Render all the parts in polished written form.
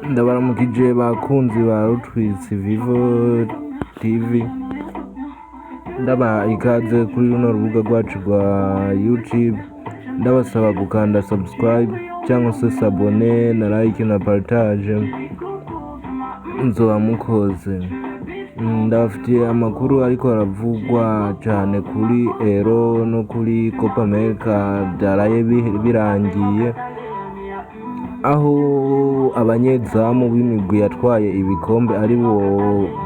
Ndabaramukije bakunzi ba Rutwitsi Vivo TV, ndabaha ikaze kuri runo rubuga rwacu rwa YouTube. Ndabasaba gukanda subscribe cyangwa se s'abonner na like na partage, nzoba mukoze. Ndabafitiye amakuru ariko aravugwa cyane kuri Euro no kuri Copa America byaraye birangiye, aho abanyezamu b'imigwi yatwaye ibikombe ari bo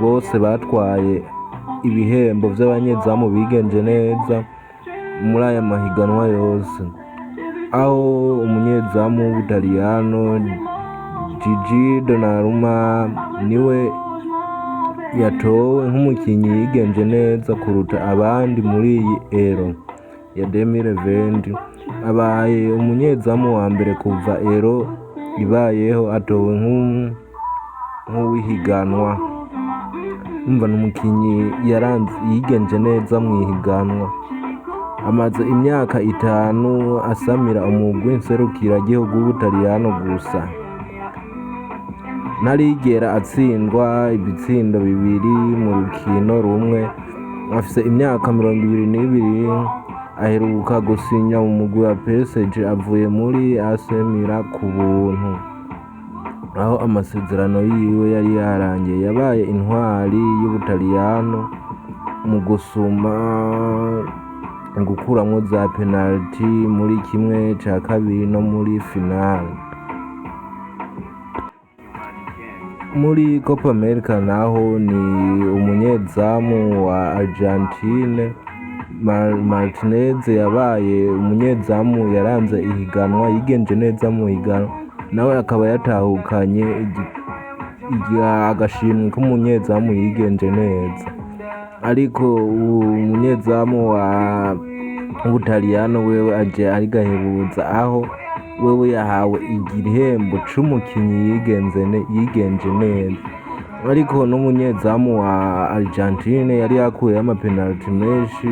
bose batwaye ibihembo vy'abanyezamu bigenje neza muri aya mahiganwa yose, aho umunyezamu w'Ubutaliyano Gigi Donnarumma niwe yatowe nk'umukinyi yigenje neza kuruta abandi muri iyi Euro ya 2020. Abaye umunyezamu wa mbere kuva Euro ibayeho atowe nk'uwihiganwa. Umva, ni umukinyi yaranze, yigenje neza mw'ihiganwa. Amaze imyaka 5 asamira umugwi nserukiragihugu w'Ubutaliyano, gusa ntarigera atsindwa ibitsindo bibiri mu rukino rumwe. Afise imyaka 22, aheruka gusinya mu mugwi wa PSG avuye muri AC Milan ku buntu, aho amasezerano yiwe yari yarangiye. Yabaye intwari y'Ubutaliyano mu gusuma, mu gukuramwo za penaliti muri kimwe ca kabiri no muri finale. Muri Copa America naho ni umunyezamu wa Argentine Martinez yabaye umunyezamu yaranze ihiganwa, yigenje neza mu higanwa, nawe akaba yatahukanye agashimwe k'umunyezamu yigenje neza. Ariko umunyezamu wa w'Ubutaliyano wewe aje ari gahebuza, aho wewe yahawe igihembo c'umukinyi yigenje neza. Ariko n'umunyezamu wa Argentine yari yakuyeho amapenaliti menshi,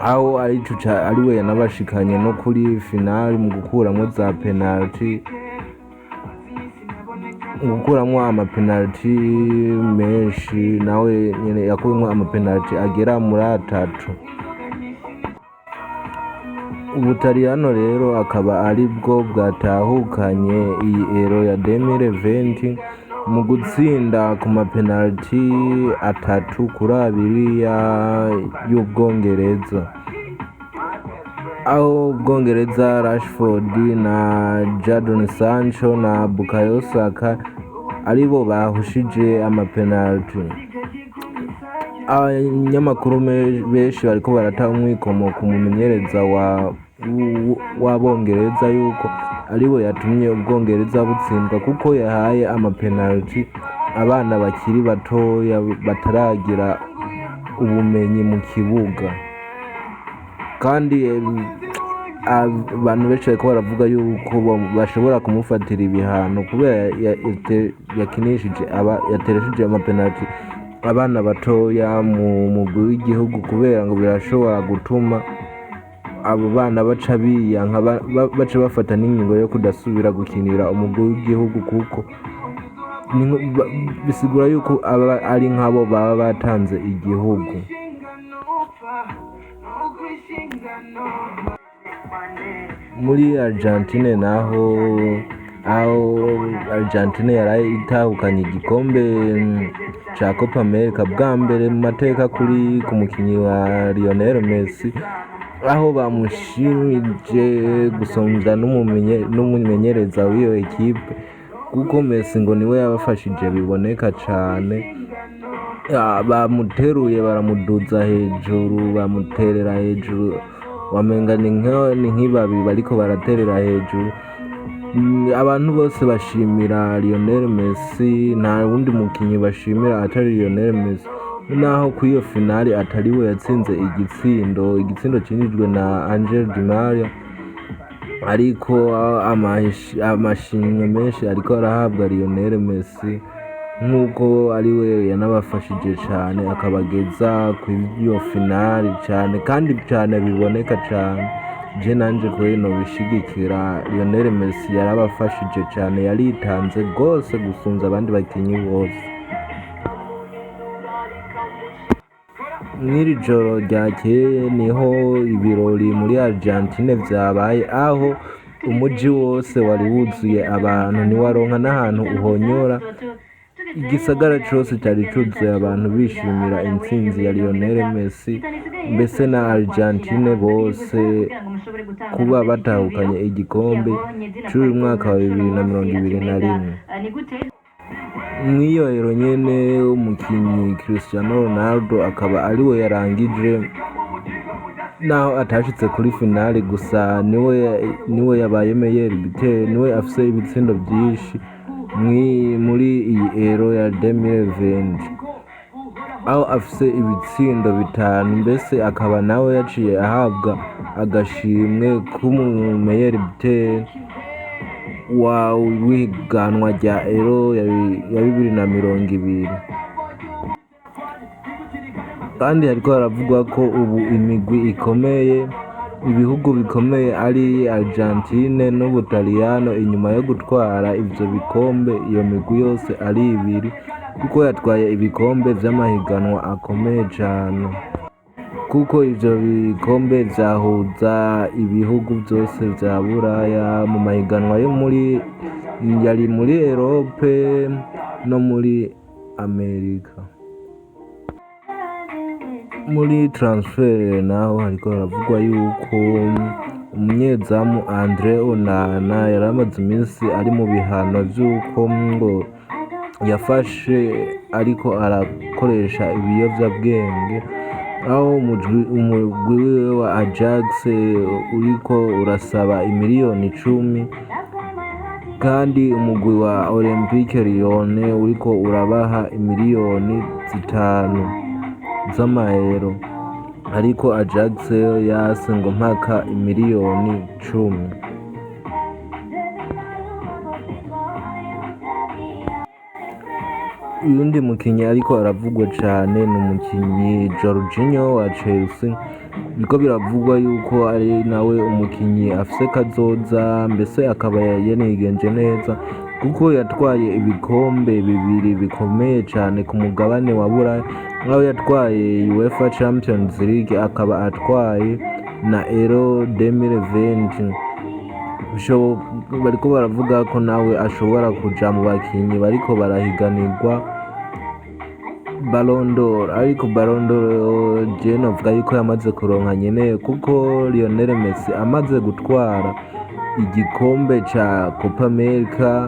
aho ariwe yanabashikanye no kuri finali mu gukuramwo za penaliti, mu gukuramwo amapenaliti menshi. Nawe nyene yakuyemwo amapenaliti agera muri atatu. Ubutaliyano rero akaba ari bwo bwatahukanye iyi Euro ya 2020 mu gutsinda ku mapenaliti 3-2 y'Ubwongereza, aho Ubwongereza Rashford na Jadon Sancho na Bukayo Saka aribo bahushije amapenaliti. Abanyamakuru benshi bariko barata umwikomo ku mumenyereza w'Abongereza yuko ariwe yatumye Ubwongereza butsindwa, kuko yahaye amapenaliti abana bakiri batoya bataragira ubumenyi mu kibuga. Kandi abantu benshi bariko baravuga yuko bashobora kumufatira ibihano kubera yakinishije yateresheje amapenaliti abana batoya mu mugwi w'igihugu, kubera ngo birashobora gutuma abo bana baca biyanka, baca bafata n'ingingo yo kudasubira gukinira umugwi w'igihugu, kuko bisigura yuko aba ari nk'abo baba batanze igihugu. Muri Argentine naho, aho Argentine yaraye itahukanye igikombe ca Copa America bwa mbere mu mateka kuri ku mukinyi wa Lionel Messi, aho bamushimije gusumvya n'umumenyereza w'iyo ekipe, kuko Messi ngo niwe yabafashije biboneka cane. Bamuteruye baramuduza hejuru, bamuterera hejuru, wamenga ni nk'ibabi bariko baraterera hejuru. Abantu bose bashimira Lionel Messi, nta wundi mukinyi bashimira atari Lionel Messi, naho kuri iyo finali atari we yatsinze igitsindo, igitsindo cinjijwe na Angel Di Maria. Ariko amashimwe menshi ariko arahabwa Lionel Messi, nk'uko ari we yanabafashije cane akabageza kuri iyo finali cane kandi cane biboneka cane. Je nanje kuri nobishigikira. Lionel Messi yarabafashije cane, yaritanze gose gusumvya abandi bakinyi bose. Mw'iri joro ryakeye niho ibirori muri Argentine vyabaye, aho umuji wose wari wuzuye abantu, ntiwaronka n'ahantu uhonyora. Igisagara cose cari cuzuye abantu bishimira intsinzi ya Lionel Messi, mbese na Argentine bose kuba batahukanye igikombe c'uyu mwaka wa 2021. Mw'iyo Euro nyene, umukinyi Cristiano Ronaldo akaba ariwe yarangije, naho atashitse kuri finale, gusa niwe yabaye meilleur buteur, niwe afise ibitsindo vyinshi muri iyi Euro ya 2020, aho afise ibitsindo bitanu, mbese akaba nawe yaciye ahabwa agashimwe k'umu meilleur buteur wa w'ihiganwa rya Euro ya 2020. Kandi hariko haravugwa ko ubu imigwi ikomeye, ibihugu bikomeye ari Argentine n'Ubutaliyano, inyuma yo gutwara ivyo bikombe iyo migwi yose ari ibiri, kuko yatwaye ibikombe vy'amahiganwa akomeye cane, kuko ivyo bikombe vyahuza ibihugu vyose vya Buraya mu mahiganwa yo muri yari muri Europe no muri Amerika. Muri transfer naho hariko haravugwa yuko umunyezamu Andre Onana yari amaze iminsi ari mu bihano vy'uko ngo yafashe ariko arakoresha ibiyovyabwenge, aho umugwi wiwe wa Ajax uriko urasaba imiliyoni 10, kandi umugwi wa Olympique Lyon uriko urabaha imiliyoni 5 z'amayero, ariko Ajax yo yase ngo mpaka imiliyoni 10. Uyundi mukinyi ariko aravugwa cane ni umukinyi Jorginho wa Chelsea. Biriko biravugwa yuko ari nawe umukinyi afise kazoza, mbese akaba yanigenje neza kuko yatwaye ibikombe bibiri bikomeye cane ku mugabane wa Buraya, aho yatwaye UEFA Champions League, akaba atwaye na Euro 2020. Bariko baravuga ko nawe ashobora kuja mu bakinyi bariko barahiganirwa Ballon d'Or, ariko Ballon d'Or je novuga yuko yamaze kuronka nyene, kuko Lionel Messi amaze gutwara igikombe ca Copa America,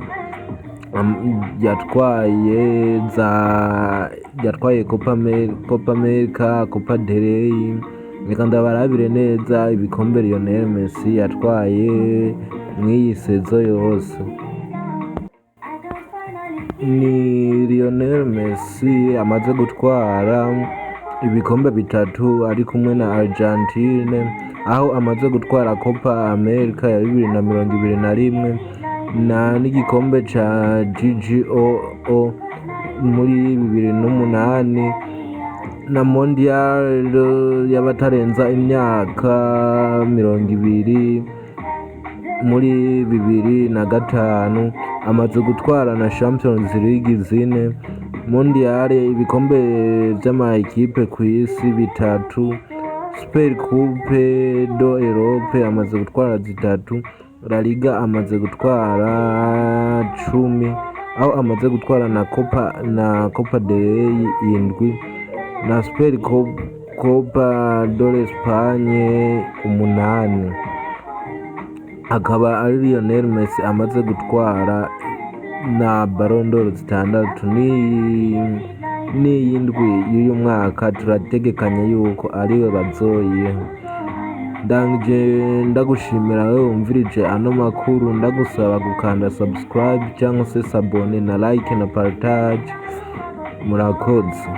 yatwaye za yatwaye Copa America, Copa del Rey. Reka ndabarabire neza ibikombe Lionel Messi yatwaye mw'iyi saison yose. Ni Lionel Messi amaze gutwara ibikombe bitatu ari kumwe na Argentine, aho amaze gutwara Copa America ya 2021 na n'igikombe ca GGOO muri 2008 na Mondial y'abatarenza imyaka 20 muri 2005. Amaze gutwara na Champions League zine, Mondial, ibikombe vy'ama ekipe kw'isi bitatu, Super Coupe d'Europe amaze gutwara zitatu, La Liga amaze gutwara 10, aho amaze gutwara na Copa del Rey indwi na Super Copa de l'Espagne umunani. Akaba ari Lionel Messi amaze gutwara na Ballon d'Or zitandatu, n'iyindwi y'uyu mwaka turategekanya yuko ariwe bazoyiha. Ndangije ndagushimira wewe wumvirije ano makuru, ndagusaba gukanda subscribe cyangwa se s'abonner na like na partage. Murakoze.